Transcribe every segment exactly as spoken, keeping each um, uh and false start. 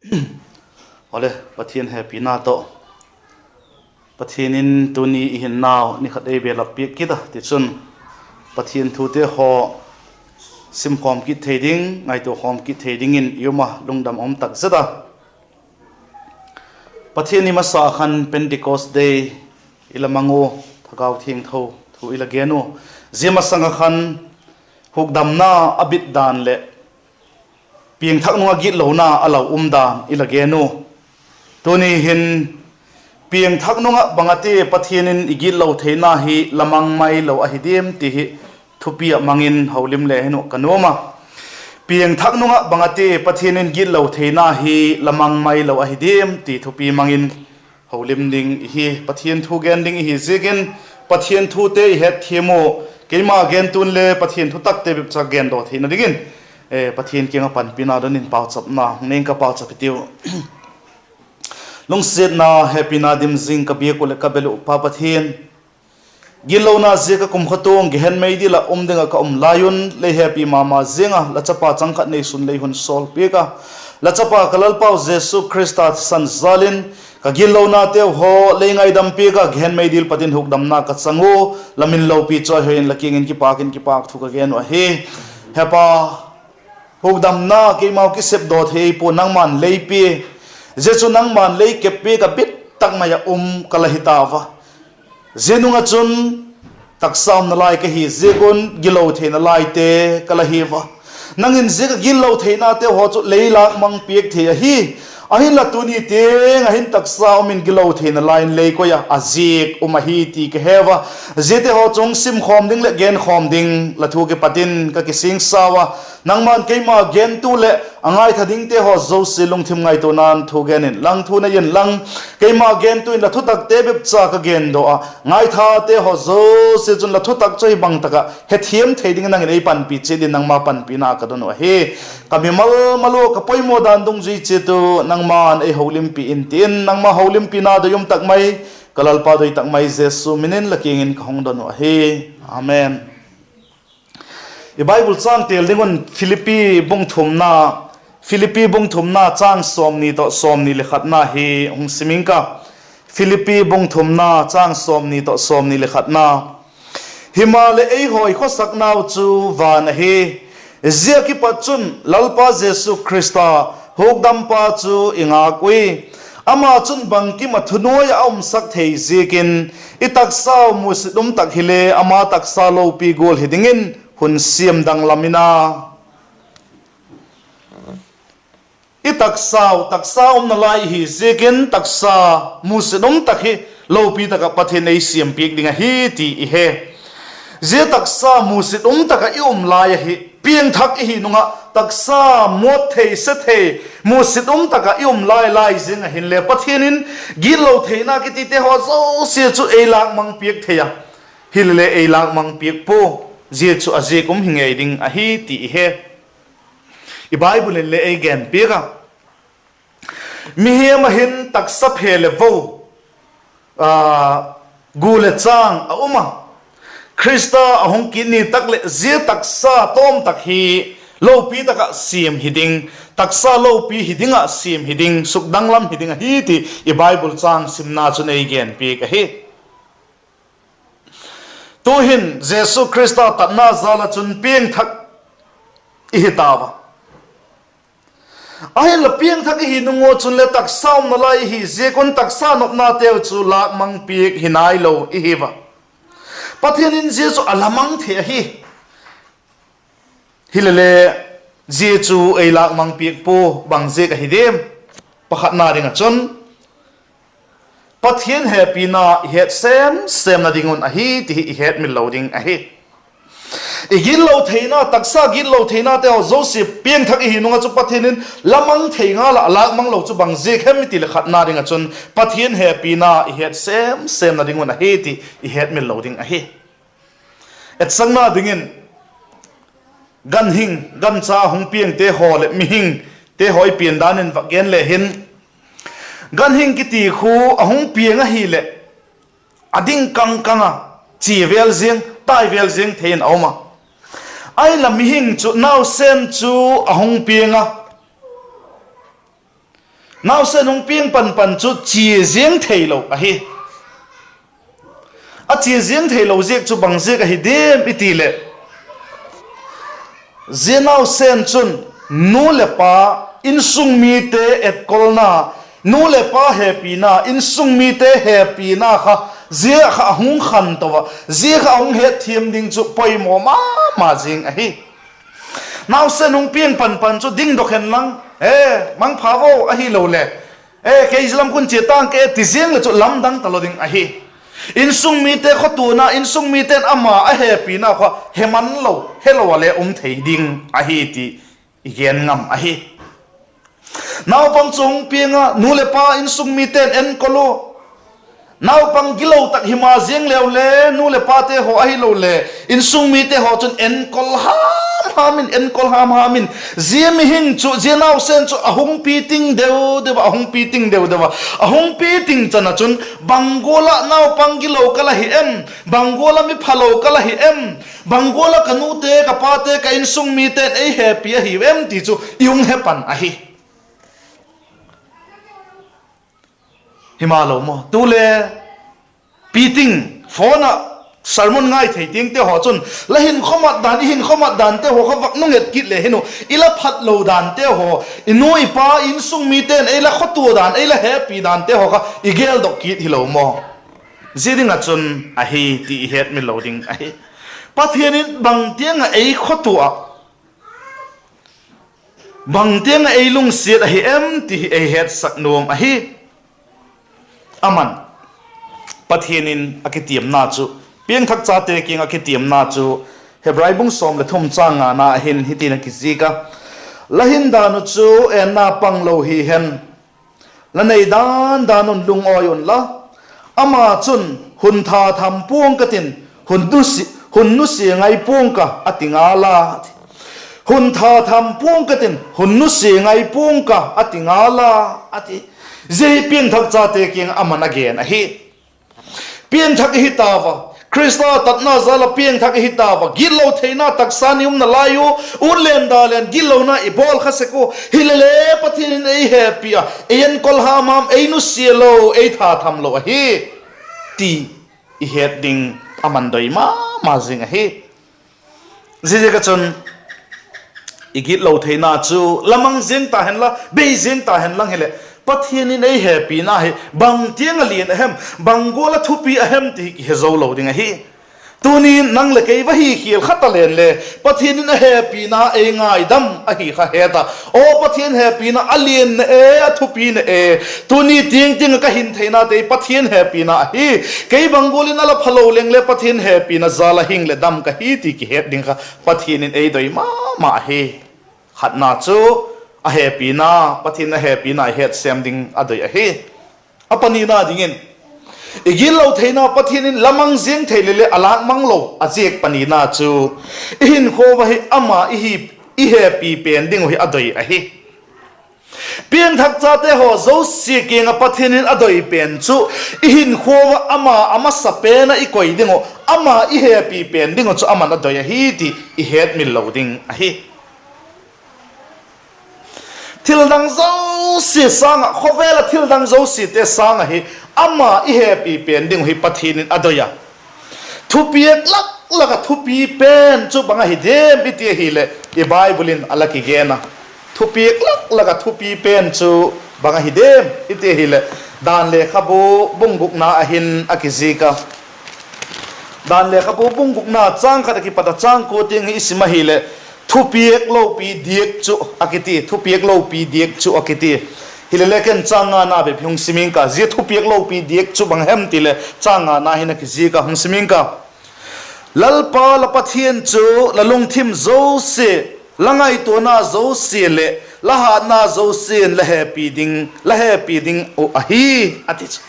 Awle, Pathian hepina tawh, Pathian in tuni i hinnau ni khat ei belap piak kit a, tichun Pathian thute haw simkhawm kit thei ding, ngaituakhawm kit thei dingin i um a, lungdam a um tak zet a. Pathian ni masa khan Pentecost Day i la mang ua, Thagau Thiangtho thu i la gen ua. Zia masang ah khan hukdamna a bit dan leh piangthak nung ah gitlona a lau um dan i la gen ua. Tuni hin piangthak nung ah bang a ti Pathian in i gitlo theina hi la mang mai lo ahi diam ti hi thupi ah mang in holim le hin uh ka nuam a. Piangthak nung ah bang a ti Pathian in gitlo theina hi la mang mai lo ahi diam ti thupi mang in holim ding i hi, Pathian thu gen ding i hi ziakin Pathian thute i hetthiam u. Keima gentu'n le Pathian thutakte bep cha gendaw theina dingin, e, Pathian kiang ah panpina don in pauchapna hung nei ing ka, pauchap i tiu. Lungsiatna hepina dim zing ka biak uh leh ka bel uh Pa Pathian, gitlona ziak a kumkhua tuang gehen meidil ah um ding ah ka um lai un lei hepi ma ma ziang a, la chapa chang khat neisun lei hun sawl piak a, la chapa ka Lalpau Jesu Khrista thisan jal in ka gitlonateu haw lei ngaidam piak a, gehen meidil pat in hukdamna ka chang u. La min lopi chawihoi in, la kiang in kipâk in kipâk thu ka gen uh ahi. Hepa, hukdamna keimau kisepdaw thei ei pua, nangma'n lei pia. Zia chu nangma'n lei kep piak a bit tak mai ah um ka la hi tau a. Zia nung ah chun taksa umna lai ka hi ziak un gilo theina laite ka la hi ua. Nang in zia ka gitlo theinateu haw chu lei lâk mang piak thei ahi. Ahinla tuni tiang ah hin taksa um in gilo theina lai in lei koi a, a ziak um ahi ti ka he ua. Ziate haw chu hung simkhawm ding leh genkhawm ding la thu kipat in ka kisingsau a. Nangma'n keima gentu leh a ngaitha dingte haw zosia lungthim ngaituana'n thu gen inlang, thu nei inlang, keima gentu in la thutakte bep cha ka gendaw a, ngaithate haw zosia chun la thutak chu hi bang tak ah hethiam thei dingin nang in ei panpi chiat in nangma panpina ka don uh ahi. Ka mimal mal ua ka poimaw dan dungzui chiat u nangma'n ei holimpi in ti in, nangma holimpina doi um tak mai, ka Lalpa doi tak mai Jesu min in la kiang in ka hung don uh ahi. Amen. I Bible châng têl ding un Philippi bung thumna, Philippi bung thumna châng sawmni tawh sawmni le khatna hi hung sim ing ka. Philippi bung thumna châng sawmni tawh sawmni le khatna. Himaleh, eihaw i khawsaknau chu van ahi. Zia kipat chun Lalpa Jesu Khrista, hukdampa chu i ngâk ui. Ama chun bangkim ah thunuai ah a umsak thei ziakin, i taksau musit um tak hile ama taksa lopi gual hi dingin hun siam danglam in a. I taksau, taksa umna lai i hi ziakin taksa musit um tak hi lopi tak ah Pathian ei siam piak ding ahi ti i he. Zia taksa musit um tak ah i um lai ahi, piangthak i hi nung ah taksa muat thei, se thei, musit um tak ah i um lai lai ziang ah hinle Pathian in gitlo theina kitite haw zosia chu ei lâkmang piak thei a, hilele ei lâkmang piak pua, zia chu a ziak um hi ngei ding ahi ti i he. I Bible in le ei gen piak a, mihing ah hin taksa phe leh vo, gu leh châng a um a, Khrista a hung kit ni tak leh zia taksa tawm tak hi lopi tak ah siam hi ding, taksa lopi hi ding ah siam hi ding, sukdanglam hi ding ahi ti i Bible châng simna chun ei gen piak ahi. Tu'hin Jesu Khrista tatna jal ah chun piangthak i hi tau a. Ahinla piangthak i hi nung ua chun le taksa umna lai i hi ziak un taksa nopnateu chu lâkmang piak hi nailo i hi a. Pathian in zia chu a la mang thei ahi. Hilele zia chu ei lâkmang piak pua, bang ziak ahi diam? Pakhatna ding ah chun Pathian hepina i het sem semna ding un ahi ti hi i hetmil lo ding ahi. I gitlo theina, taksa gitlo theinate haw zosia piangthak i hi nung ah chu Pathian in la mang thei ngal ah, a lâkmang lo chu bang ziak hem i ti leh khatna ding ah chun Pathian hepina i het sem semna ding un ahi ti i hetmil lo ding ahi. Etsakna dingin, ganhing, gancha a hung piangte haw leh mihingte haw i pian dan in vak gen le hin, ganhing kiti khu a hung piang ahileh a ding kang kang a, chia vel ziang, tai vel ziang thei in a um a. Ahinla mihing chu, nausen chu a hung piang a, Nausen hung piang pan pan chu chia ziang theilo ahi. A chia ziang theilo ziak chu bang ziak ahi diam i ti leh, zia nausen chun nu leh pa, insung mite etkolna, nu leh pa hepina, insung mite hepina kha, zia kha a hung khanto a, zia kha a hung hetthiam ding chu poimaw ma ma zing ahi. Nausen hung piang pan pan chu dingdok hen lang, e, mangpha vo ahiloleh, e, kei zia lam khun chia tang ke ti ziang leh chu lamdang talo ding ahi. Insung mite khawtuana, insung mite'n ama a hepina kha heman lo, helo a le um thei ding ahi ti i gen ngam ahi. Naupang chu hung piang a, nu leh pa, insung mite'n enkol u. Naupang gilo tak hima ziang leu le, nu leh pate haw ahiloleh insung mite haw chun enkol ham ham in, enkol ham ham in, zia mihing chu, zia nausen chu a hung piting deu deu a, a hung piting deu deu a, a hung piting chan ah chun, bang gual ah naupang gilo ka la hi em? Bang gual ah mi phalo ka la hi em? Bang gual ah ka nute, ka pate, ka insung mite'n ei hepi ahiu em ti chu i hung he pan ahi. Himalo maw? Tule piting, phone ah sermon ngai thei tiangte haw chun, la hinkhua mat dan, i hinkhua mat dante haw kha vak nung et kit le hin u, i la phat lo dante haw, i nu i pa, i insung mite'n ei la khawtua dan, ei la hepi dante haw kha i geldok kit hilo maw? Zia ding ah chun ahi ti i hetmil lo ding ahi. Pathian in bang tiang ah ei khawtua ah, bang tiang ah ei lungsiat ahi em ti hi ei hetsak nuam ahi. Aman, Pathian in a kitiamna chu, piangthak chate kiang ah kitiamna chu, Hebrai bung sawm leh thum châng ngana ah hin hitin a kizik a: La hin dan uh chu enna pang lo hi hen, la nei dan dan un lungawi unla. Ama chun, hun tha tham pua'ng ka tin, hun nusia ngai pua'ng ka, a ti ngal a. Hun tha tham pua'ng ka tin, hun nusia ngai pua'ng ka, a ti ngal a, a ti. Zia hi piangthak chate kiang ah aman a gen ahi. Piangthak i hi tau a, Khrista tatna jal ah piangthak i hi tau a, gitlo theina taksa i umna lai u, ut len da len gitlona i bawl kha sek u, hilele Pathian in ei hepi a, ei enkol ham ham, ei nusia lo, ei tha tham lo ahi ti i het ding aman doi ma ma zing ahi. Ziaziak ah chun, i gitlo theina chu la mang ziang ta henla, bei ziang ta hen lang hileh, Pathian in ei hepina hi bang tiang ah lian a hem, bang gual ah thupi a hem ti hi kihe zo lo ding ahi. Tuni'n nang leh kei va hi khial kha ta len le, Pathian in a hepina ei ngaidam ahi kha het a, aw Pathian hepina a lian na e, a thupi na e, tuni tiang tiang ah ka hin theinate hi Pathian hepina ahi. Kei bang gual in a la phalo leng le Pathian hepina jal ah hing leh dam ka hi ti kihet ding kha Pathian in ei doi ma ma ahi. Khatna chu a hepina, Pathian a hepina i hetsêm ding a doi ahi. A panina dingin, i gitlo theina Pathian in la mang ziang thei le le a lâk mang lo a ziak panina chu, i hinkhua ah hi ama i hepi pen ding uh hi a doi ahi. Piangthak chate haw zosia kiang ah Pathian in a doi pen chu, i hinkhua ah ama a masa pen ah i koi ding uh, ama i hepi pen ding uh chu aman a doi ahi ti i hetmil lo ding ahi. Thildang zosia sâng ah, khawvel ah thildang zosiate sâng ah hi ama i hepi pen ding uh hi Pathian in a doi a. Thupiak lak lak ah thupi pen chu bang ahi diam i ti ahileh, i Bible in a la kigen a. Thupiak lak lak ah thupi pen chu bang ahi diam i ti ahileh, Dan lekhabu bung gukna ah hin a kizik a. Dan lekhabu bung gukna châng khat ah kipat a châng kua tiang hi i sim ahileh, thupiak lopi diak chu a kiti, thupiak lopi diak chu a kiti. Hilele ken châng ngana bep hi hung sim ing ka, zia thupiak lopi diak chu bang hem ti leh châng ngana hin a kizik a, hung sim ing ka. Lalpa la Pathian chu la lungthim zosia, la ngaituana zosia leh la hâtna zosia'n la hepi ding, la hepi ding uh ahi, a ti chu.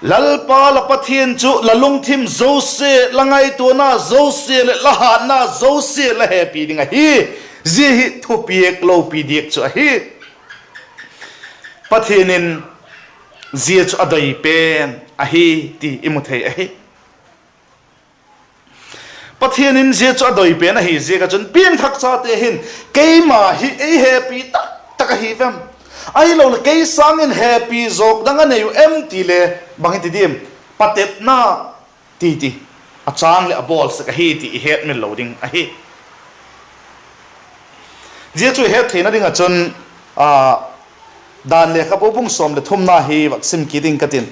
Lalpa la Pathian chu la lungthim zosia, la ngaituana zosia leh la hâtna zosia la hepi ding ahi. Zia hi thupiak lopi diak chu ahi. Pathian in zia chu a doi pen ahi ti i mu thei ahi. Pathian in zia chu a doi pen ahi ziak ah chun piangthak chate hin, keima hi ei hepi tak tak ahi vem? Ahiloleh kei sâng in hepi zawk dang a nei uh em ti le, bang i ti diam? Patepna ti ti, a châng leh a bawl sek ahi ti i hetmil lo ding ahi. Zia chu i hettheina ding ah chun, Dan lekhabu bung sawm leh thumna hi vak sim kit ding ka ti'n.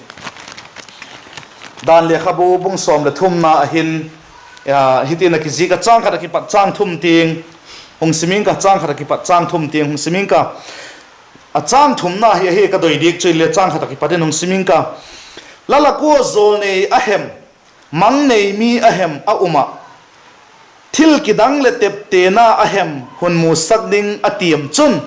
Dan lekhabu bung sawm leh thumna ah hin, hiti'n a kizik a, châng khat ah kipat châng thum tiang hung sim ing ka, châng khat ah kipat châng thum tiang hung sim ing ka. A châng thumna hi ahi ka doi diak chu, inle châng khat ah kipat in hung sim ing ka. La lak ua jawlnei a hem, mang nei mi a hem a um ah, thil kidang leh teptena a hem hun musak ding a tiam chun,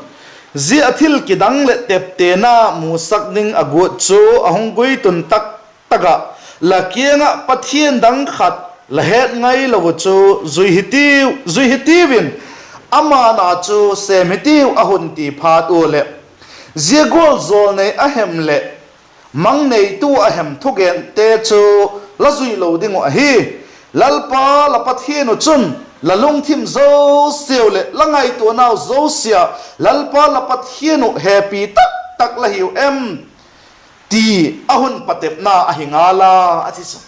zia a thil kidang leh teptena musak ding a guat chu a hung guitun tak tak ah, la kiang ah pathian dang khat la het ngailo uh chu zui hitiu in, ama na chu sêm hitiu a hun ti phat ua leh, zia gual jawlnei a hem leh mang neitu a hem thugente chu la zui lo ding uh ahi. Lalpa la Pathian uh chun la lungthim zosiau leh la ngaituanau zosia ah Lalpa la Pathian uh hepi tak tak la hiu em? ti a hun patepna ahi ngal a, a ti chu.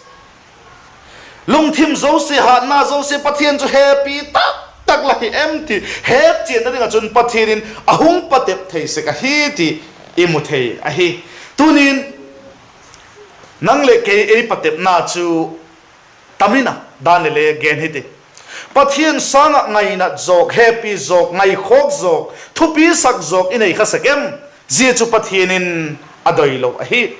Lungthim zosia, hatna zosia Pathian chu hepi tak tak la hi em ti hetchianna ding ah chun Pathian in a hung patep thei sek ahi ti i mu thei ahi. Tuni'n nang leh kei ei patepna chu tam in a, dan leh le gen hiti. Pathian sâng ah ngainat zawk, hepi zawk, ngaikhawk zawk, thupisak zawk i nei kha sek em? Zia chu Pathian in a doi lo ahi.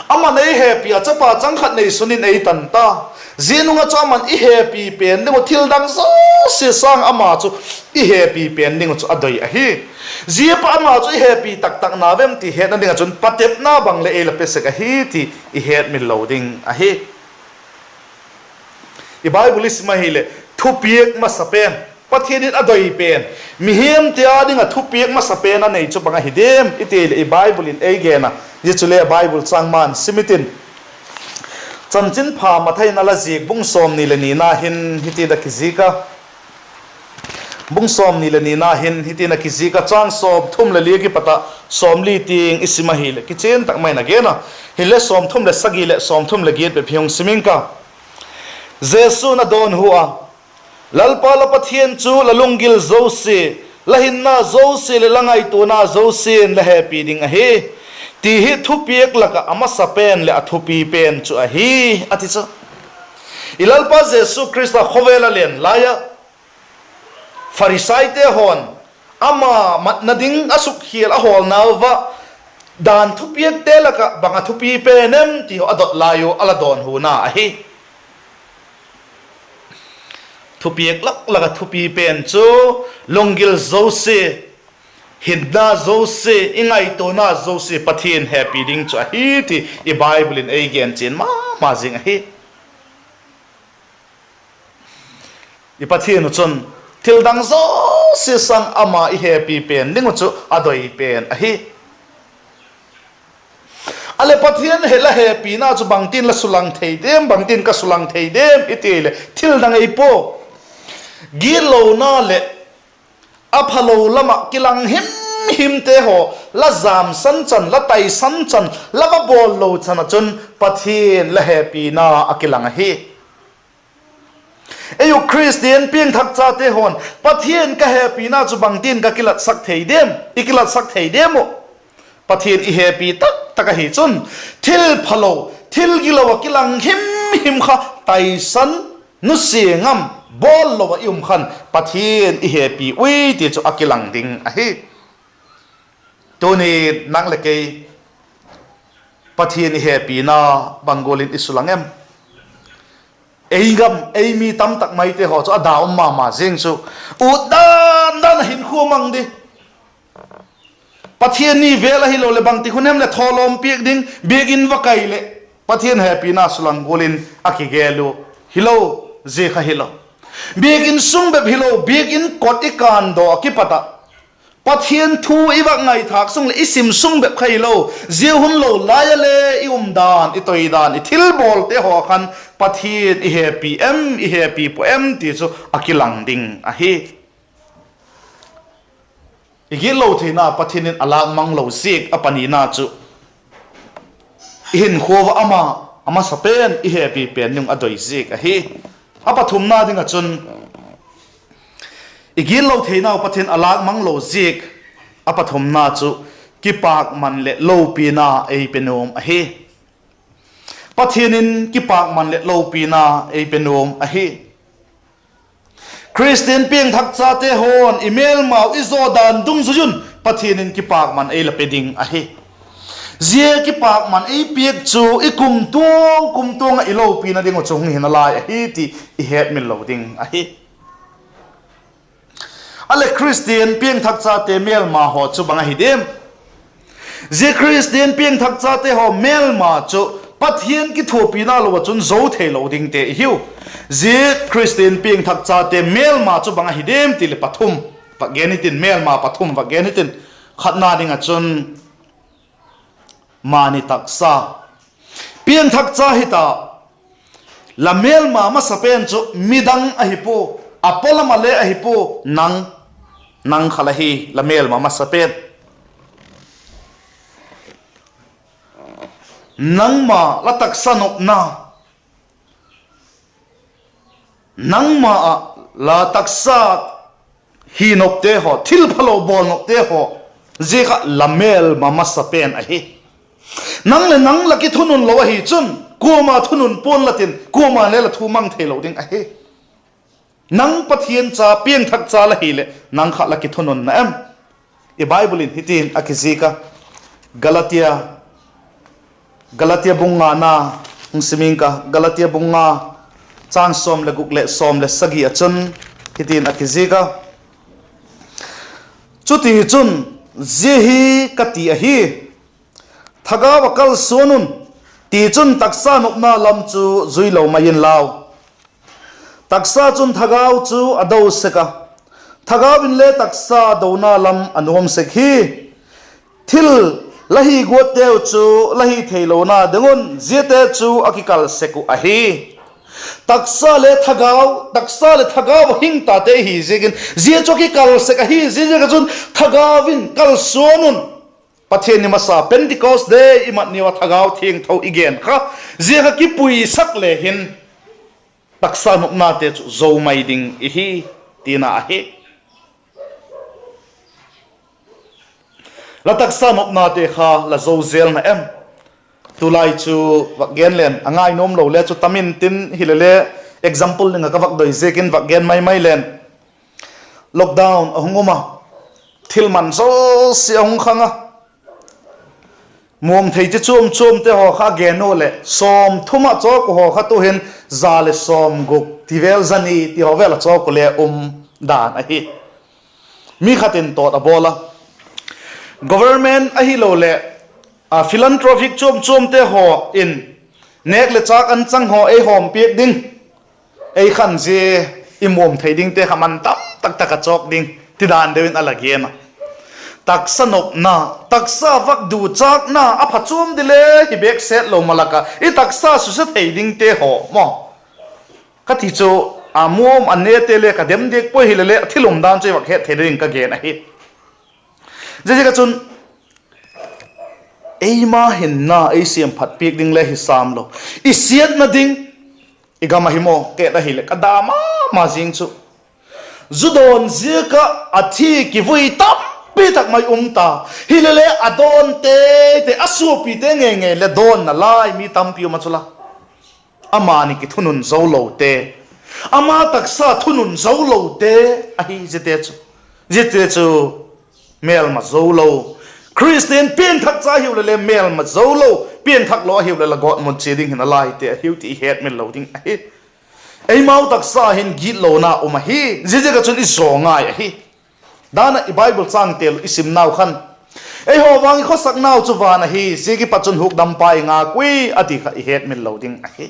Ama'n ei hepi a, chapa chang khat neisun in ei tan ta. Zia nung ah chu ama'n i hepi pen ding uh, thil dang zosia sâng ama chu i hepi pen ding uh chu a doi ahi. Zia pa ama chu i hepi tak tak na vem ti hetna ding ah chun patepna bang leh ei la pe sek ahi ti i hetmil lo ding ahi. I Bible i sim ahileh thupiak masa pen, Pathian in a doi pen, mihingte â ding ah thupiak masa pen a nei chu bang ahi diam i ti leh, i Bible in ei gen a, zia chule Bible châng ma'n sim i ti'n. Chanchinpha Mathai in a la zik bung sawmni leh nina hin hiti'n a kizik a, bung sawmni leh nina hin hiti'n a kizik a, châng sawmthum leh li a kipat ah sawmli tiang i sim ahileh kichian tak mai in a gen a. Hinle sawmthum leh sagi leh sawmthum leh giat bep hi hung sim ing ka. Jesu'n a dawnhu a, Lalpa la Pathian chu la lunggil zosia, la hinna zosia leh la ngaituana zosia'n la hepi ding ahi, ti hi thupiak lak ah a masa pen leh a thupi pen chu ahi, a ti chu. I Lalpa Jesu Khrista khawvel a len lai ah Pharisaite haw'n ama matna ding a sukkhial a hawlnau ah, dan thupiakte lak ah bang a thupi pen em ti haw a dot lai uh a la dawnhuna ahi. Thupiak lak lak ah thupi pen chu lunggil zosia, hinna zosia, i ngaituana zosia Pathian hepi ding chu ahi ti i Bible in ei gen chian ma ma zing ahi. I Pathian uh chun thil dang zosia sâng ama i hepi pen ding uh chu a doi pen ahi. A leh Pathian he la hepina chu bangtin la sulang thei diam, bangtin ka sulang thei diam i ti leh thil dang ei pua. Gitlona leh a phalo lam ah kilang him himte haw la jamsan chan, la taisan chan, la va bawl lo chan ah chun Pathian la hepina a kilang ahi. Ei uh Khristian piangthak chate haw'n Pathian ka hepina chu bangtin ka kilatsak thei diam, i kilatsak thei diam uh? Pathian i hepi tak tak ahi chun, thil phalo, thil gilo ah kilang him him kha taisan, nusia ngam, bawl lo ah i um khan Pathian i hepi ui ti chu a kilang ding ahi. Tuni nang leh kei Pathian i hepina bang gual in i sulang em? Ei gam, ei mi tam tak maite haw chu a da um ma ma zing chu, ut dan dan ah hinkhua mang di. Pathian ni vêl ahiloleh bangtik hun hem leh thawlawm piak ding, biakin va kai leh Pathian hepina sulang gual in a kigel u hilo, zia kha hilo. Biakin sung bep hilo, biakin kot i kândaw ah kipat ah Pathian thu i va ngaithâk sung leh i sim sung bep kha hilo, zia hun lo lai ah le i um dan, i toi dan, i thilbawlte haw khan Pathian i hepi em, i hepi pua em ti chu a kilang ding ahi. I gitlo theina Pathian in a lâk mang lo ziak a panina chu, i hinkhua ah ama, a masa pen i hepi pen ding a doi ziak ahi. A pathumna ding ah chun, i gitlo theinau Pathian a lâk mang lo ziak a pathumna chu, kipakman leh lopina ei pe nuam ahi. Pathian in kipakman leh lopina ei pe nuam ahi. Khristian piangthak chate haw'n i mêlmau i zaw dan dungzui un Pathian in kipakman ei la pe ding ahi. Zia kipakman ei piak chu i kumtuang kumtuang ah i lopina ding uh chu hung hi nalai ahi ti i hetmil lo ding ahi. A leh Khristian piangthak chate mêlma haw chu bang ahi diam? Zia Khristian piangthak chate haw mêlma chu Pathian kithuapina lo ah chun zo theilo dingte i hiu. Zia Khristian piangthak chate mêlma chu bang ahi diam ti leh pathum vak gen hitin, mêlma pathum vak gen hitin. Khatna ding ah chun, mani taksa. Piangthak cha hita, la mêlma masa pen chu midang ahi pua, a pawlam ah le ahi pua, nang, nang kha la hi la mêlma masa pen. Nangma la taksa nopna, nangma ah la taksa hi nopte haw, thil phalo bawl nopte haw, zia kha la mêlma masa pen ahi. Nang leh nang la kithunun lo ahi chun, kuama thunun pua'n la tin, kuama le la thu mang theilo ding ahi. Nang Pathian cha, piangthak cha la hileh nang kha la kithunun na em? I Bible in hitin a kizik a, Galatia, Galatia bung ngana hung sim ing ka, Galatia bung nga, châng sawm leh guk leh sawm leh sagi ah chun hitin a kizik a, Chutichun, zia hi ka ti ahi, thagau ah kalsuan un; tichun, taksa nopna lam chu zui lo mai inlau. Taksa chun thagau chu a do sek a, thagau inle taksa dona lam a nuam sek hi. Thil la hi guatteu chu la hi theilona ding un ziate chu a kikal sek uh ahi. Taksa le thagau, taksa leh thagau a hing tate hi ziakin zia chu a kikal sek ahi. Ziaziak ah chun thagau in kalsuan un. Pathian ni masa Pentecost Day i mat niu a Thagau Thiangtho i gen kha, zia kha kipuisak le hin taksa nopnate chu zo mai ding ihi tina ahi. La taksa nopnate kha la zo zel na em? Tulai chu vak gen leng a ngai nuam lo le chu tam intin, hilele example ding ah ka vak doi ziakin vak gen mai mai leng. Lockdown a hung um a, thil man zosia a hung khang a, muam thei chi chuam chuamte haw kha gen u leh sawmthum ah chawk uh haw kha tu'hin za leh sawmguk ti vel, za ni ti haw vel a chawk uh le um dan ahi. Mi khat in tawt a bawl a, government ahiloleh philanthropic chuam chuamte haw in nêk leh châk anchang haw ei hawm piak ding, ei khan zia i muam thei dingte kha man tam tak tak a chawk ding ti dan deu in a la gen a. Taksa nopna, taksa vak duchâkna a pha chuam ding le hi bêk set lo malak ah i taksa suse thei dingte haw maw, ka ti chu, a muam a nete le ka dem diak puai, hilele a thil um dan chu i vak het thei ding ka gen ahi. Ziaziak ah chun eima hinna ei siamphat piak ding le hi sam lo. I siatna ding, i gam ahi maw, ket ahileh ka da ma ma zing chu, zu dawn ziak ah a thi kivui tampi tak mai um ta. Hilele a dawn teite, a suapite ngei ngei le dawnna lai mi tampi um a chu la. Amani kithunun zo lote, ama taksa thunun zo lote ahi ziate chu. Ziate chu mêlma zo lo, Khristian piangthak cha hiu le le mêlma zo lo, piangthak lo ahiu le la gawtmun chia ding hi nalaite ahiu ti i hetmil lo ding ahi. Eimau taksa hin gitlona um ahi, ziaziak ah chun i zaw ngai ahi. Dan ah i Bible chângte uh i simnau khan, eihaw vang i khawsaknau chu van ahi, zia kipat chun hukdampa i ngak ui a ti kha i hetmil lo ding ahi.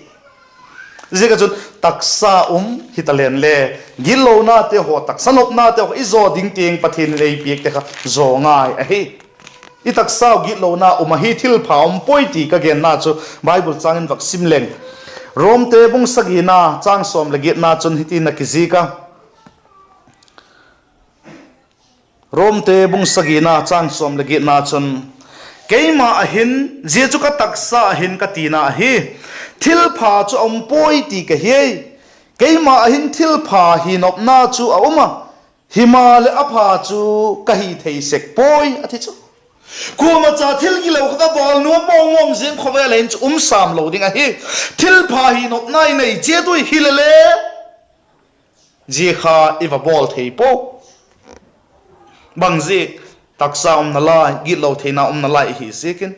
Ziaziak ah chun taksa um hita leng le, gitlonate haw, taksa nopnate haw i zaw ding tiang Pathian in ei piakte kha zaw ngai ahi. I taksau gitlona um ahi, thilpha um puai ti ka genna chu Bible châng in vak sim leng. Romte bung sagina châng sawm leh giatna chun hitin a kizik a, Romte bung sagina châng sawm leh giatna chun, Keima ah hin, zia chu ka taksa ah hin ka tina ahi, thilpha chu a um puai ti ka hiai. Keima ah hin thilpha hi nopna chu a um a, himaleh a pha chu ka hi thei sek puai, a ti chu. Kuama cha thil gilo kha ka bawl nuam mawng mawng ziang khawvel ah hin chu um sâm lo ding ahi. Thilpha hi nopna i nei chiat ui hilele, zia kha i va bawl thei pua. Bangziak? Taksa umna lai, gitlo theina umna lai i hi ziakin.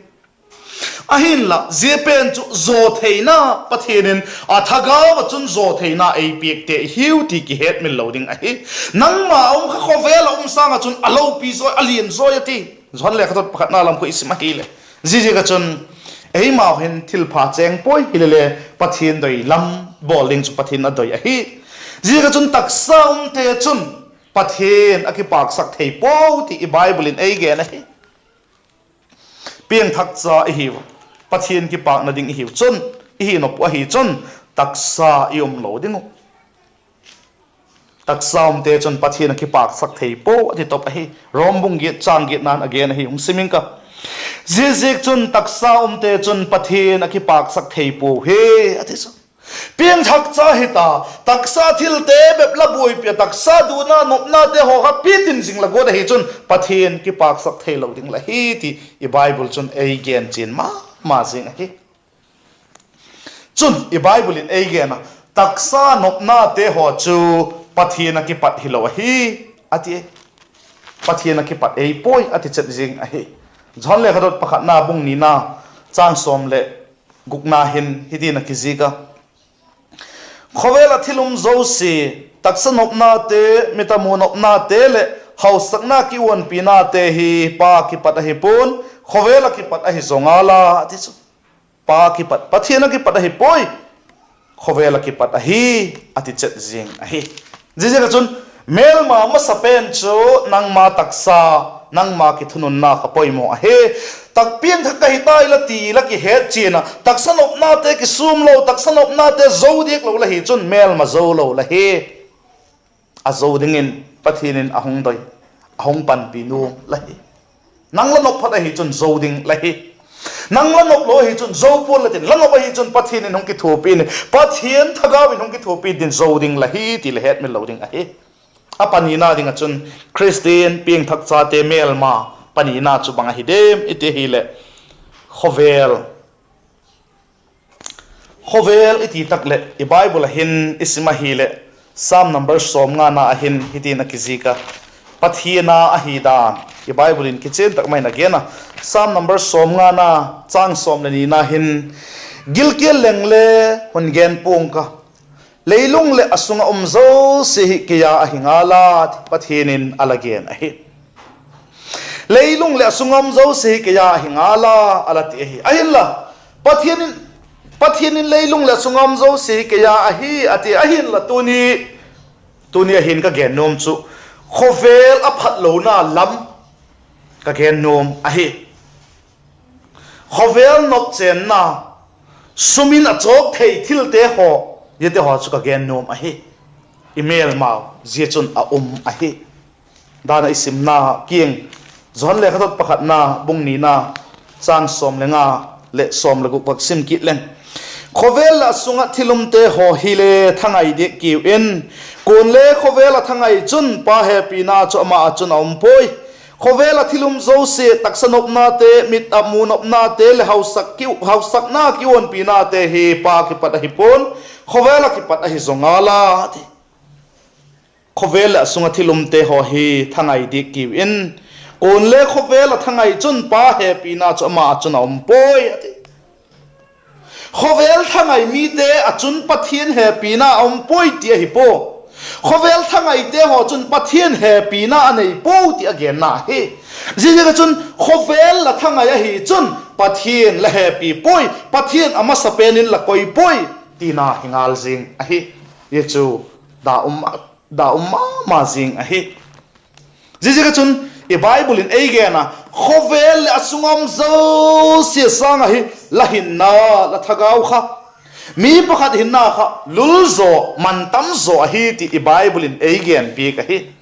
Ahinla zia pen chu zaw theina, Pathian in a thagau ah chun zaw theina ei piakte i hiu ti kihetmil lo ding ahi. Nangma a um kha khawvel ah um sâng ah chun a lopi zawi, a lian zawi a ti. Johan lekhathot pakhatna lam khu i sim ahileh, ziaziak ah chun eimau hin thilpha chêng puai hilele, Pathian doi lam bawl ding chu Pathian a doi ahi. Ziaziak ah chun taksa umte chun Pathian a kipâksak thei puau ti i Bible in ei gen ahi. Piangthak cha i hiu, Pathian kipâkna ding i hiu chun, i hi nop uh ahi chun, taksa i um lo ding uh. Taksa umte chun Pathian a kipâksak thei pua a ti top ahi. Rom bung giat châng giatna'n a gen ahi, hung sim ing ka. Ziaziakchun taksa umte chun Pathian a kipâksak thei puau hi, a ti chu. Piangthak cha hi ta, taksa thilte bep la buaipi a, taksa duana nopnate haw kha pitin zing la guat ahi chun Pathian kipâksak theilo ding la hi ti i Bible chun ei gen chian ma ma zing ahi. Chun i Bible in ei gen a, taksa nopnate haw chu Pathian a kipat hilo ahi, a ti. Pathian a kipat ei puai a ti chet zing ahi. Johan lekhathot pakhatna bung nina châng sawm leh gukna hin hitin a kizik a, Khawvel ah thil um zosia, taksa nopnate, mit a mu nopnate leh hausakna kiuanpinate hi Pa kipat ahi pua'n, khawvel ah kipat ahi zaw ngal a, a ti chu. Pa kipat, Pathian a kipat ahi puai, khawvel ah kipat ahi, a ti chet zing ahi. Ziaziak ah chun mêlma masa pen chu nangma taksa, nangma kithununna kha poimaw ahi. Tak piangthak ka hi tai la ti la kihet chian a, taksa nopnate kisûm lo, taksa nopnate zo diak lo la hi chun mêlma zo lo la hi. A zo dingin Pathian in a hung doi, a hung panpi nuam la hi. Nang la nop phot ahi chun zo ding la hi. Nang la nop lo ahi chun zo pua'n la tin, la nop ahi chun Pathian in hung kithuapi in, Pathian thagau in hung kithuapi dingin zo ding la hi ti la hetmil lo ding ahi. A panina ding ah chun Khristian piangthak chate mêlma panina chu bang ahi diam i ti ahileh, khawvel. Khawvel i ti tak leh i Bible ah hin i sim ahileh, Sam number sawmngana ah hin hitin a kizik a, Pathian a ahi dan i Bible in kichian tak mai in a gen a. Sam number sawmngana, châng sawm leh nina hin, Gilkial leng le hun gen pua'ng ka, leilung leh a sung ah um zosia hi kei â ahi ngal a, Pathian in a la gen ahi. Leilung leh a sung ah um zosia hi kei â ahi ngal a, a la ti ahi. Ahinla, Pathian in, Pathian in leilung leh a sung ah um zosia hi kei â ahi a ti. Ahinla tuni, tuni ah hin ka gen nuam chu, khawvel a phatlona lam ka gen nuam ahi. Khawvel nopchênna, sum in a chawk thei thilte haw, ziate haw chu ka gen nuam ahi. I mêlmau zia chun a um ahi. Dan ah i simna kiang, Johan lekhathot pakhatna bung nina, châng sawm le nga leh sawm le guk vak sim kit leng, Khawvel leh a sung ah thil umte haw hile thangai diak kiu in; kuale khawvel ah thangai chun Pa hepina chu ama ah chun a um puai. Khawvel ah thil um zosia, taksa nopnate, mit ah mu nopnate leh hausak ki, hausakna kiuanpinate hi Pa kipat ahi pua'n, khawvel ah kipat ahi zaw ngal a, a ti. Khawvel leh a sung ah thil umte haw hi thangai diak kiu in; kuale khawvel ah thangai chun Pa hepina chu ama ah chun a um puai, a ti. Khawvel thangai mite ah chun Pathian hepina a um puai ti ahi pua. Khawvel thangaite haw chun Pathian hepina a nei pua ti a genna hi. Ziaziak ah chun khawvel la thangai ahi chun Pathian la hepi puai, Pathian a masapen in la koi puai tina hi ngal zing ahi. Zia chu da um, da um ma ma zing ahi. Ziaziak ah chun i Bible in ei gen a, khawvel leh a sung ah um zosia sâng ahi, la hinna, la thagau kha, mi pakhat hinna kha lul zaw, mantam zaw ahi ti i Bible in ei gen piak ahi.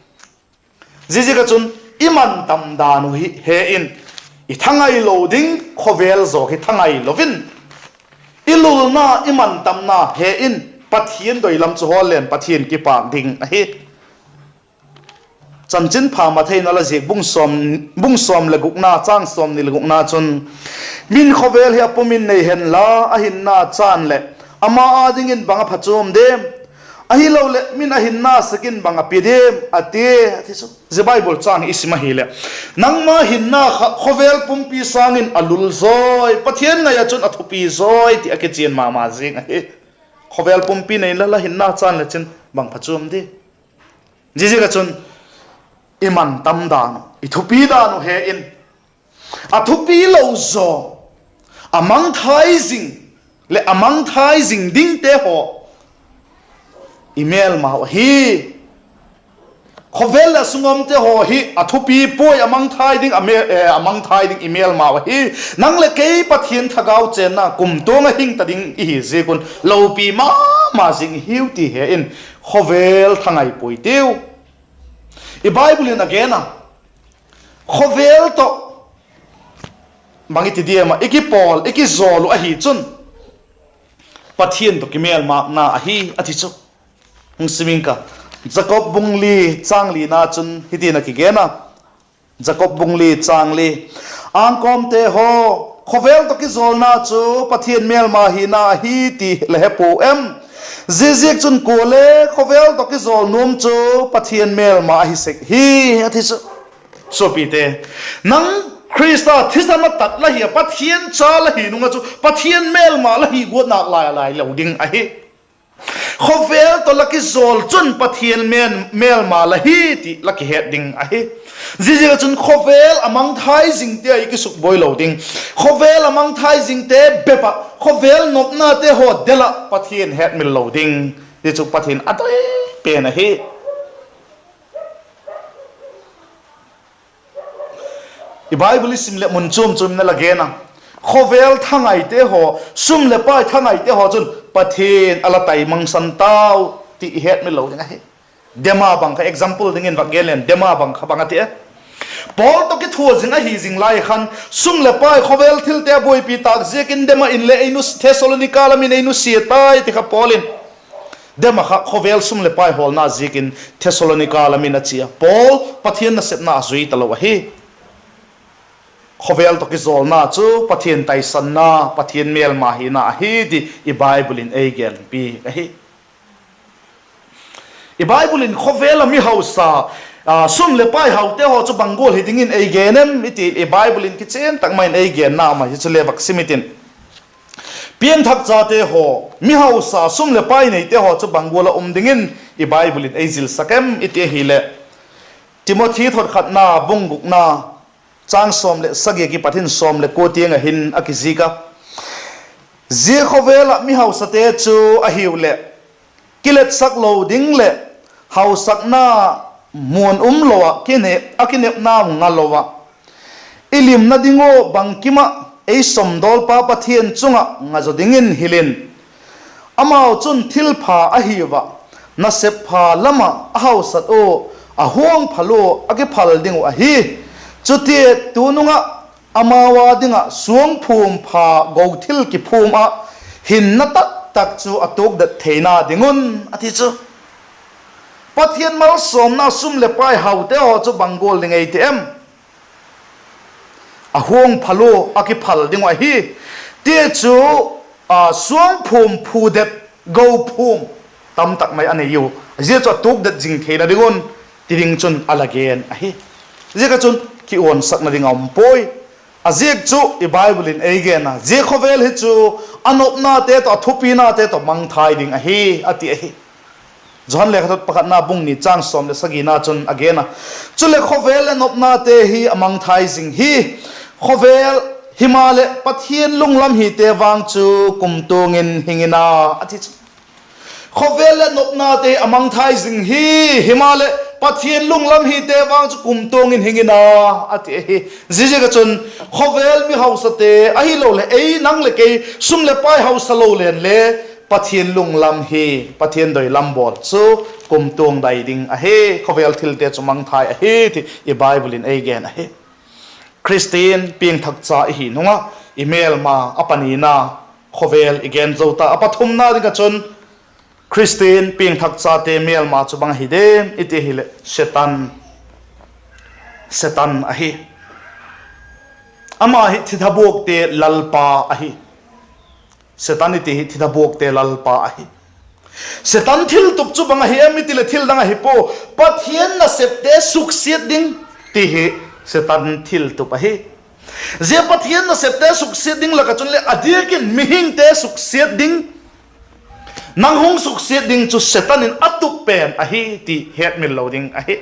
Ziaziak ah chun I mantam dan uh hi he in, i thangai lo ding khawvel zaw hi thangai lo in, i lulna, i mantamna he in, Pathian doi lam chu hawl leng Pathian kipâk ding ahi. Chanchinpha Mathai in a la ziak bung sawm, bung sawm le gukna, châng sawmni le gukna chun, Min khawvel hi a pum in nei henla, a hinna chan leh ama â dingin bang a phachuam diam? Ahiloleh min a hinna sek in bang a pia diam? a ti, a ti chu. Zia Bible châng i sim ahileh, nangma hinna kha khawvel pumpi sâng in a lul zawi, Pathian ngai ah chun a thupi zawi ti a kichian ma ma zing ahi. Khawvel pumpi nei inla, la hinna chan le chin bang phachuam di? Ziaziak ah chun i mantam dan uh, i thupi dan uh he in, a thupi lo zaw, a mangthai zing leh a mangthai zing dingte haw i mêlmau ahi. Khawvel leh a sung a umte haw hi a thupi puai, a mangthai ding, a mê-, eh, a mangthai ding i mêlmau ahi. Nang leh kei Pathian thagau chênna kumtuang ah hing ta ding i hi ziak un lopi ma ma zing i hiu ti he in, khawvel thangai puai tiu. I Bible in a gen a, khawvel tawh bang i ti diam ah, i kipawl, i kizawl uh ahi chun Pathian tawh kimêlmâkna ahi, a ti chu. Hung sim ing ka, Jakob bung li, châng lina chun hitin a kigen a, Jakob bung li châng li, Angkawmte haw, khawvel tawh kizawlna chu Pathian mêlma hina ahi ti la he puau em? Ziaziak chun kuale khawvel tawh kizawl nuam chu Pathian mêlma ahi sek hi, a ti chu. Suapite, nang Khrista thisan a tat la hi a, Pathian cha la hi nung ah chu Pathian mêlma la hi guat nâk lai a lai lo ding ahi. Khawvel tawh la kizawl chun Pathian mêl-, mêlma la hi ti la kihet ding ahi. Ziaziak ah chun khawvel a mangthai zingte ah i kisukbuai lo ding. Khawvel a mangthai zingte bep ah, khawvel nopnate haw del ah Pathian hetmil lo ding. Zia chu Pathian a doi pen ahi. I Bible i sim leh mun chuam chuam in a la gen a, khawvel thangaite haw, sum leh pai thangaite haw chun Pathian a la taimangsan tau ti i hetmil lo ding ahi. Dema bang kha example dingin vak gen leng, Dema bang kha bang a ti e? Paul tawh kithua zing ahi zing lai khan, sum leh pai, khawvel thilte a buaipi tâk ziakin Dema in le ei nu-, Thessalonika lam in ei nusia tai ti kha Paul in. Dema kha khawvel sum leh pai hawlna ziakin Thessalonika lam in a chia. Paul Pathian nasepna a zui talo ahi. Khawvel tawh kizawlna chu Pathian taisanna, Pathian mêlma hina ahi ti i Bible in ei genpi ahi. I Bible in khawvel a mi hausa, a, sum leh pai haute haw chu bang gual hi dingin ei gen em i ti, i Bible in kichian tak ma in ei genna ma hi chu le vak sim i tin. Piangthak chate haw, mi hausa, sum leh pai neite haw chu bang gual ah um dingin i Bible in ei zilsak em i ti ahileh, Timothy thot khatna bung gukna, châng sawm leh sagi ah kipat in sawm leh kua tiang ah hin a kizik a, zia khawvel ah mi hausate chu ahiu leh, kiletsak lo ding leh hausakna muan um lo ah kine-, a kinepna nga lo ah, i limna ding ua bangkim ah ei sawmdawlpa Pathian chung ah nga zaw dingin hil in, amau chun thilpha ahiu ah, nasep pha lam ah a hausat ua, a huang phal ua a kiphal ding uh ahi. Chutia tunung ah amau â ding ah suangphûm pha go thil kiphûm ah hinna taktak chu a tuakdet theina ding un, a ti chu. Pathian malsawmna sum leh pai haute haw chu bang gual ding ei ti em? A huang phal ua a kiphal ding uh ahi. Tichu, a, suangphûm phudet, go phûm tamtak mai a nei u. Zia chu a tuakdet zing theina ding un ti ding chun a la gen ahi. Ziak ah chun kiuansakna ding a um puai. A ziak chu i Bible in ei gen a, zia khawvel hi chu a nopnate tawh, a thupinate tawh mangthai ding ahi, a ti ahi. Johan lekhathot pakhatna bung ni châng sawm leh sagina chun a gen a, chuleh khawvel leh nopnate hi a mangthai zing hi, khawvel, himaleh Pathian lunglam hite vang chu kumtuang in hing in a, a ti chu. Khawvel leh nopnate a mangthai zing hi, himaleh Pathian lunglam hite vang chu kumtuang in hing in a, a ti ahi. Ziaziak ah chun khawvel mi hausate ahiloleh ei, nang leh kei, sum leh pai hausa lo leng le, Pathian lunglam hi, Pathian doi lam bawl chu kumtuang dai ding ahi, khawvel thilte chu mangthai ahi ti i Bible in ei gen ahi. Khristian piangthak cha i hi nung ah, i mêlma a panina khawvel i gen zo ta. A pathumna ding ah chun, Khristian piangthak chate mêlma chu bang ahi diam i ti ahileh, Setan, Setan ahi. Ama hi thithabuakte lalpa ahi. Setan i ti hi thithabuakte lalpa ahi. Setan thiltup chu bang ahi em i ti leh thil dang ahi pua, Pathian nasepte suksiat ding ti hi Setan thiltup ahi. Zia Pathian nasepte suksiat ding lak ah chun leh a diakin mihingte suksiat ding, nang hung suksiat ding chu Setan in a tup pen ahi ti hetmil lo ding ahi.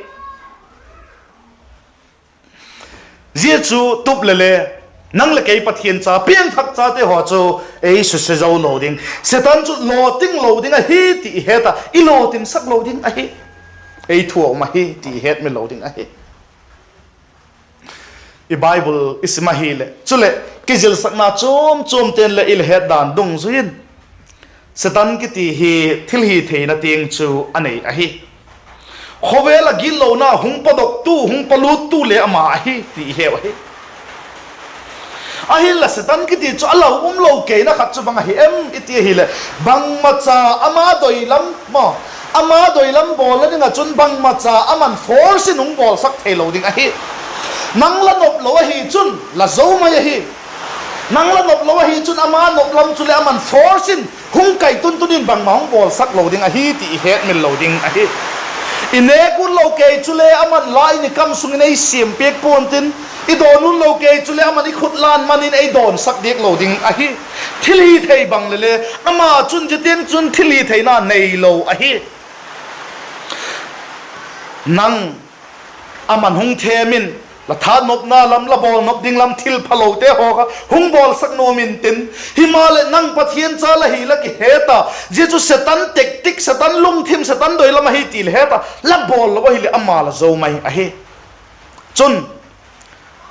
Zia chu tup leh le, nang leh kei Pathian cha, piangthak chate haw chu ei susia zo lo ding, Setan chu lawting lo ding ahi ti i het a, i lawtinsak lo ding ahi. Ei thu a um ahi ti i hetmil lo ding ahi. I Bible i sim ahileh, chuleh kizilsakna chuam chuamte'n leh i la het dan dungzui in, Setan kiti hi thilhitheina tiang chu a nei ahi. Khawvel ah gitlona hung padoktu, hung palûttu le ama ahi ti i heu ahi. Ahinla Setan kiti chu a lau um lo keina khat chu bang ahi em i ti ahileh, bangmacha ama doi lam maw, ama doi lam bawlna ding ah chun bangmacha aman force in hung bawlsak theilo ding ahi. Nang la nop lo ahi chun la zo mai ahi. Nang la nop lo ahi chun ama nop lam chuleh aman force in hung kai tuntun in bangma hung bawlsak lo ding ahi ti i hetmil lo ding ahi. I nêk ut lo kei chule aman la in i kam sung in ei siam piak pua'n tin, i dawn ut lo kei chule aman i khut lan man in ei dawnsak diak lo ding ahi. Thilhithei bang leh le, ama chun zia tiang chun thilhitheina neilo ahi. Nang aman hung thêm in, la thanopna lam, la bawlnop ding lam thilphalote haw kha hung bawlsak nuam intin, himaleh nang Pathian cha la hi la kihet a, zia chu Setan tactic, Setan lungthim, Setan doi lam ahi ti la het a, la bawl lo ahileh ama la zo mai ahi. Chun,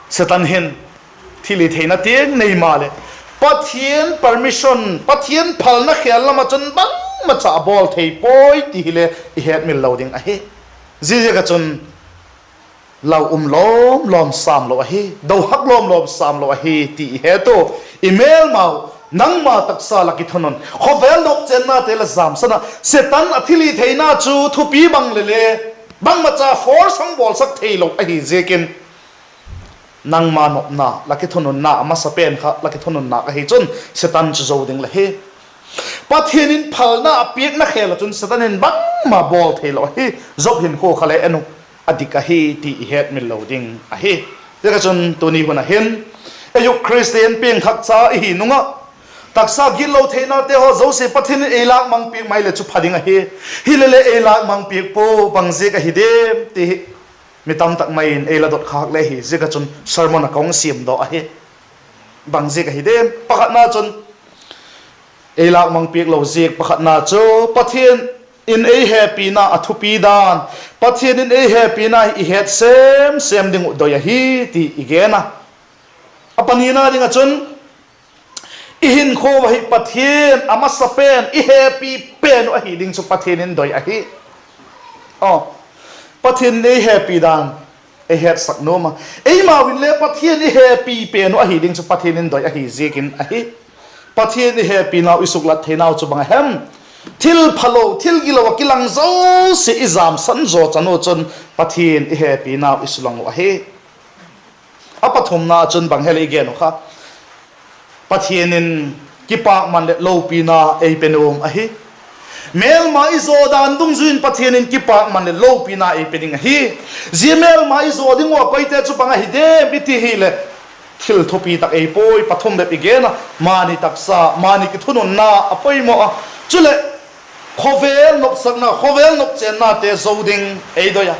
Setan hin thilhitheina tiang nei maleh, Pathian permission, Pathian phalna khêl lam ah chun bangmacha a bawl thei puai ti hile i hetmil lo ding ahi. Ziaziak ah chun lau um lawm lawm sâm lo ahi, do hak lawm lawm sâm lo ahi ti i het u. I mêlmau, nangma taksa la kithunun, khawvel nopchennate la zamsan ah, Setan a thilhitheina chu thupi bang leh le, bangmacha force hung bawlsak theilo ahi ziakin, nangma nopna, la kithununna a masapen kha la kithununna ahi chun Setan chu zo ding la hi. Pathian in phalna a piakna khêl ah chun Setan in bangma bawl theilo ahi. Job hinkhua kha le en u, a dik ahi ti i hetmil lo ding ahi. Ziaziak ah chun tuni hun ah hin, ei uh Khristian piangthak cha i hi nung ah, taksa gitlo theinate haw zosia Pathian in ei lâkmang piak mai leh chu pha ding ahi. Hileleh ei lâkmang piak pua, bang ziak ahi diam ti hi mi tamtak mai in ei la dot khâk le hi ziak ah chun sermon ah ka hung siamdaw ahi. Bang ziak ahi diam? Pakhatna chun, ei lâkmang piak lo ziak pakhatna chu Pathian in ei hepina a thupi dan, Pathian in ei hepina hi i het sêm sêm ding uh doi ahi ti i gen a. A panina ding ah chun, i hinkhua hi Pathian a masapen, i hepi pen uh ahi ding chu Pathian in doi ahi. Aw, Pathian in ei hepi dan ei hetsak nuam a, eimau in le Pathian i hepi pen uh ahi ding chu Pathian in doi ahi ziakin ahi. Pathian i hepinau, i suklat theinau chu bang a hem? Thil phalo, thil gilo ah kilang zosia i zamsan zaw chan u chun Pathian i hepinau i sulang uh ahi. A pathumna chun bang hile i gen uh kha, Pathian in kipakman leh lopina ei pe nuam ahi. Mêlma i zaw dan dungzui in Pathian in kipakman leh lopina ei pe ding ahi. Zia mêlma i zaw ding ua koite chu bang ahi diam i ti hileh, thil thupi tak ei puai, pathum bep i gen a, mani taksa, mani kithununna a poimaw a. Chuleh, khawvel nopsakna, khawvel nopchennate zo ding ei doi a.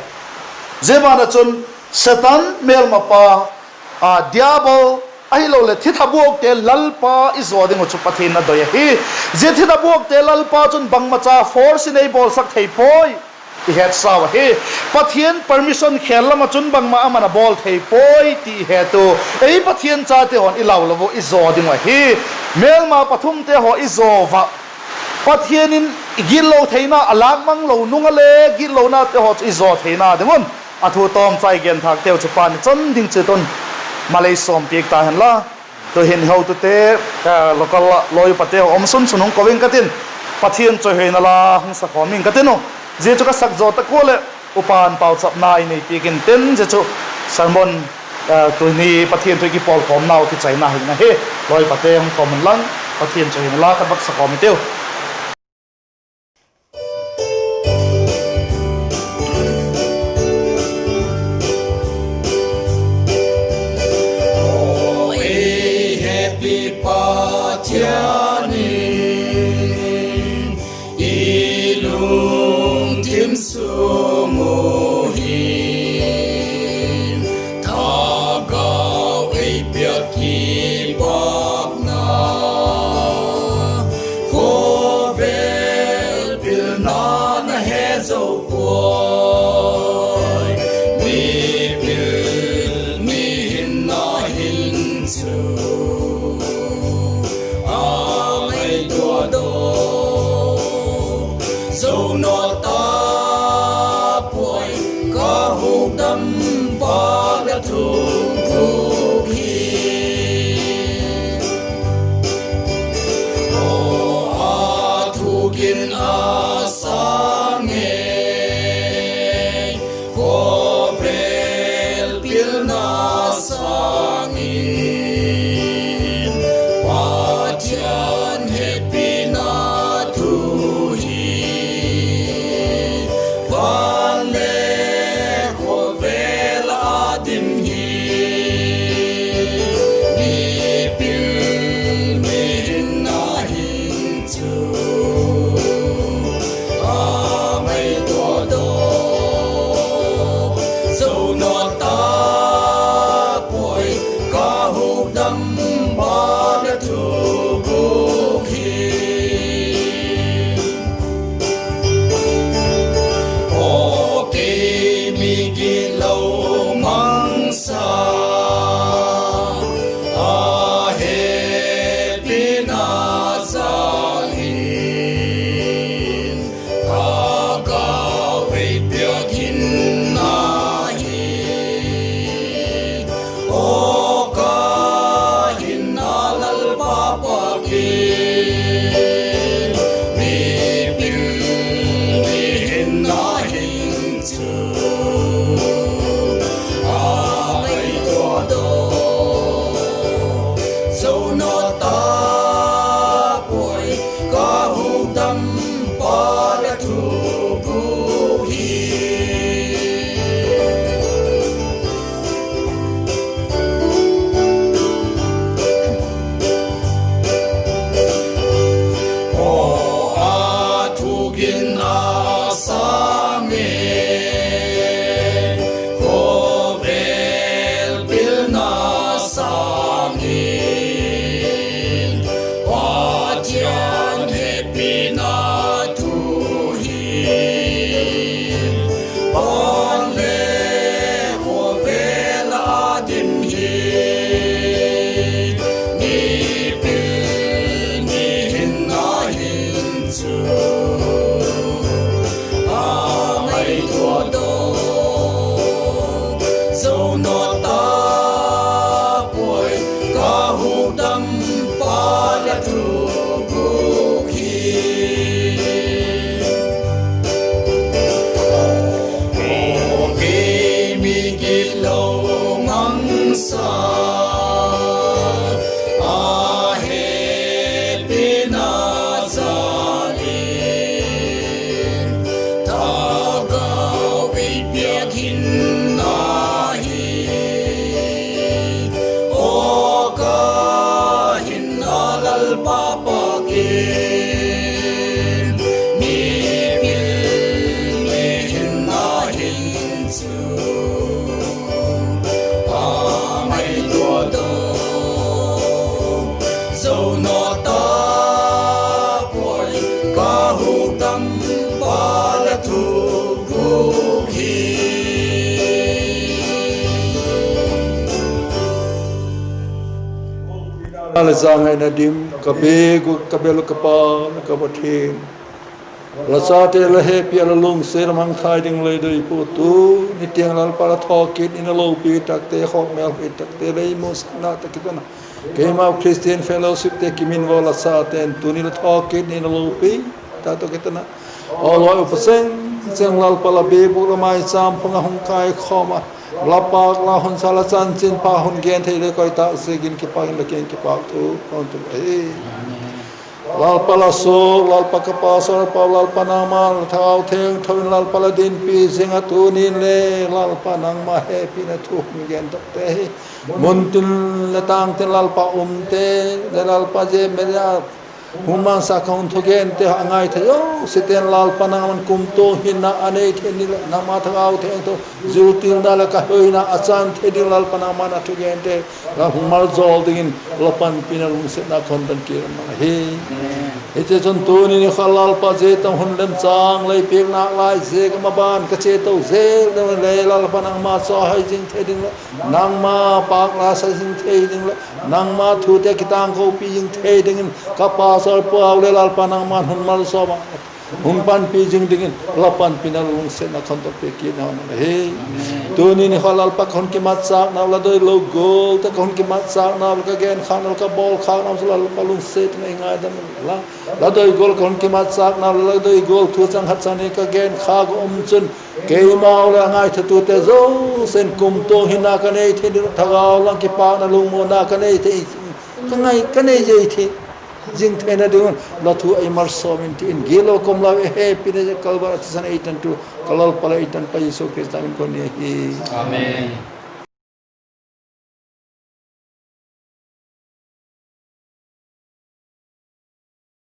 Zia ban ah chun Setan mêlmapa, a, Diabol, ahiloleh thithabuakte lalpa i zaw ding uh chu Pathian in a doi ahi. Zia thithabuakte lalpa chun bangmacha force in ei bawlsak thei puai, i hetsau ahi. Pathian permission khêl lam ah chun bangma aman a bawl thei puai ti i het u. Ei Pathian chate haw'n i lau lo u i zaw ding uh ahi. Mêlma pathumte haw i zaw ua, Pathian in i gitlo theina a lâkmang lo nung a le, gitlonate haw chu i zaw theina ding un a thu tawmchai genthâkteu chu Pa'n i chan ding chiat un malei sawm piak ta hen la. Tu'hin hotute, local ah lawi upate haw um sun sun hung ko ing ka tin, Pathian chawihoina la hung sakhawm ing ka tin u. Zia chu ka sak zaw tak ua leh, upa'n pauchapna i nei piak intin, zia chu sermon, tuni Pathian thu i kipawlkhawmnau kichaina hin ahi. Lawi upate hung khawm un lang, Pathian chawihoina la khat vak sakhawm i tiu. Aw ei hepi Pathian in, i lungthim sung uh hin thagau ei piak kipakna, khawvel pilna na he zo puai. Mipil mi hinna hin chu a ngaitua daw, zo naw ta puai, ka hukdampa la thuguk hi. Aw a thukin a sâng e, khawvel pilna sâng in, Pathian hepina thu hi van le khawvel a dim hi. Mipil mi hinna hin chu a ngaitua daw, zo naw ta puai, ka hukdampa la thuguk hi. Aw kei mi gitlo mangsa, a hepina jal in, thagau ei piak hinna hi. Aw ka hinna Lalpa pakin, mipil mi hinna hin chu a ngaitua daw, zo naw ta puai, ka hukdampa la thuguk hi. Aw a thukin a sâng e, khawvel pilna sâng in, Pathian hepina thu hi van le khawvel a dim hi. Mipil mi hinna hin chu a ngaitua daw, zo naw ta puai, ka hukdampa la thuguk hi. Aw kei mi gitlo mangsa, a hepina jal in, thagau ei piak hinna hi. Aw ka hinna Lalpa pakin, mipil mi hinna hin chu a ngaitua daw, zo naw ta puai, ka hukdampa la thuguk hi. A la zangaina dim Ka biak uh, ka bel uh ka Pa, ka Pathian, la chate la hepi a la lungsiat a mangthai ding lei doi pua, tuni tiang Lalpa la thawkit in a lopi takte, khawk mêl hoi takte lei musakna tawh kiton a, keimau Christian Fellowshipte kiminvo la chate'n tuni la thawkit in a lopi tak tawh kiton a, aw lawi upa cheng cheng Lalpa la biakbûk la maichâm pang ah hung kaikhawm a, la pâk la hun sa la chanchinpha hun gen thei le koi tak ziakin kipak in la kiang kipakthu ka hun tung ahi. Lalpa la suak, Lalpa ka pastor pau, Lalpa nangma la Thagau Thiangtho in Lalpa la dinpi zing a, tuni'n le Lalpa nangma hepina thu hun gen takte hi, muntin le tângtin Lalpa umte, le Lalpa zia media hun mansa ka hun thugente a ngaithei zosiate'n Lalpa nangma'n kumtuang hinna a nei thei ding leh nangma Thagau Thiangtho ziltilna leh ka hoina a chan thei ding Lalpa nangma'n a thugente la hun maljawl dingin la panpina lungsiatna ka hun don kit ahi. Hiche chun tuni ni kha Lalpa zia tawh hun lemchâng lei piakna lai ziak a maban ka chia to zel ding le Lalpa nangma chawihoi zing thei ding leh nangma pâk la sa zing thei ding leh nangma thute kitângkopi zing thei dingin ka pastor pau le Lalpa nangma'n hun malsawm a hun panpi zing dingin la panpina lungsiatna ka hun don piak kit ahi. Tuni ni kha Lalpa ka hun kimatchâknau la doilo gual tak ka hun kimatchâknau le ka genkhâknau le ka bawlkhâknau chu Lalpa lungsiat in ei ngaidam inla, la doi gual ka hun kimatchâknau le la doi gual thu chang khat chang ni ka genkhâk um chun keimau le a ngaithatute zosia'n kumtuang hinna ka nei thei ding, thagau lam kipâkna lungmuanna ka nei thei, ka ngai ka nei zing thei, zing theina ding un la thu ei malsawm in ti in gilo kom lau ei hepina Kalvari thisan ei tantu ka Lalpa leh ei tanpa Jesu Khrista min ka hun ni ahi. Amen.